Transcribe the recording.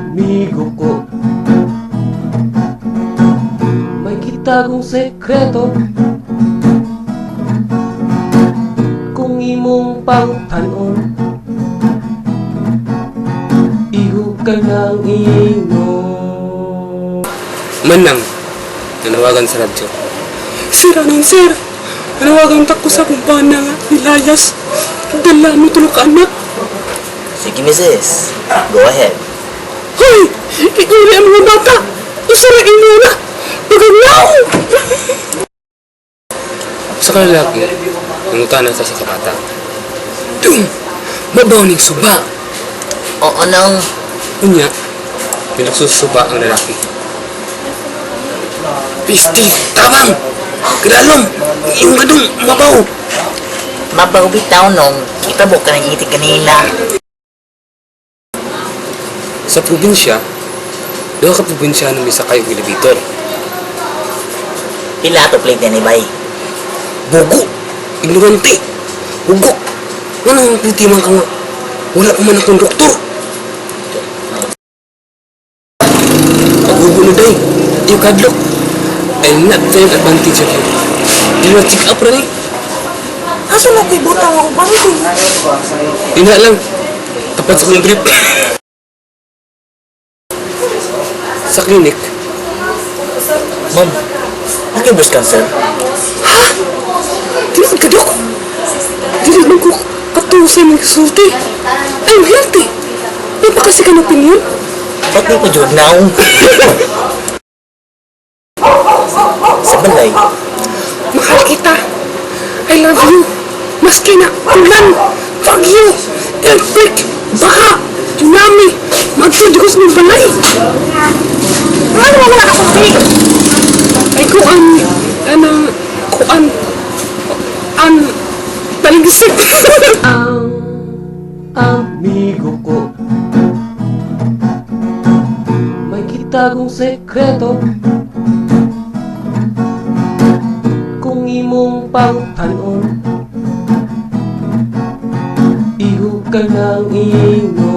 Amigo ko, may gitagong sekreto. Kung imong pangutanon, igo ka ng ingon. Manang, nanawagan sa radyo. Sir, anong sir? Nanawagan ta ko sa akong bana nga, nilayas. Dala mo tulo ka anak. Sige, misis. Go ahead. Hoy! Ikaw ang mga bata! Usa ra imo na! Pagaglaw! Sa kalalaki, nangutana sa sa bata. Dung! Mabaw ning suba! Oo nang. Unya, nilukso sa suba ang lalaki. Pisti! Tabang! Kilalom! Iyong gadong! Mabaw! Mabaw bitaw nung. Itabok ka ng itik kanina. Sa probinsya, duha ka probinsyano misakay og elevator. Pila to plate na ni bay? Bugo! Ignorante! Bugo! Ano ang puti man ka nga? Wala pa man akong doktor! Paghugo na day, iyo kadlok. I'll not take advantage of you. Di na check up rin eh. Asa na ko'y butang ako baril? Di na lang. Tapat sa kong trip. Sa clinic, Ma'am, naging breast cancer? Tinuod ka, Dok. Dili man ko katusay ng kasulti. I'm healthy. May pa kasi ka ng opinion? Ba't di ko jud now? Sa balay, Mahal kita. I love you. Maski na ulan, bagyo, earthquake, baha, tsunami, magtud ko sa mong balay. Ano mo wala ka sulti? Ay, kuan, ano, kuan, an, taligsik. Ang amigo ko, may gitagong sekreto. Kung imong pangutanon, igo ka ng ingon.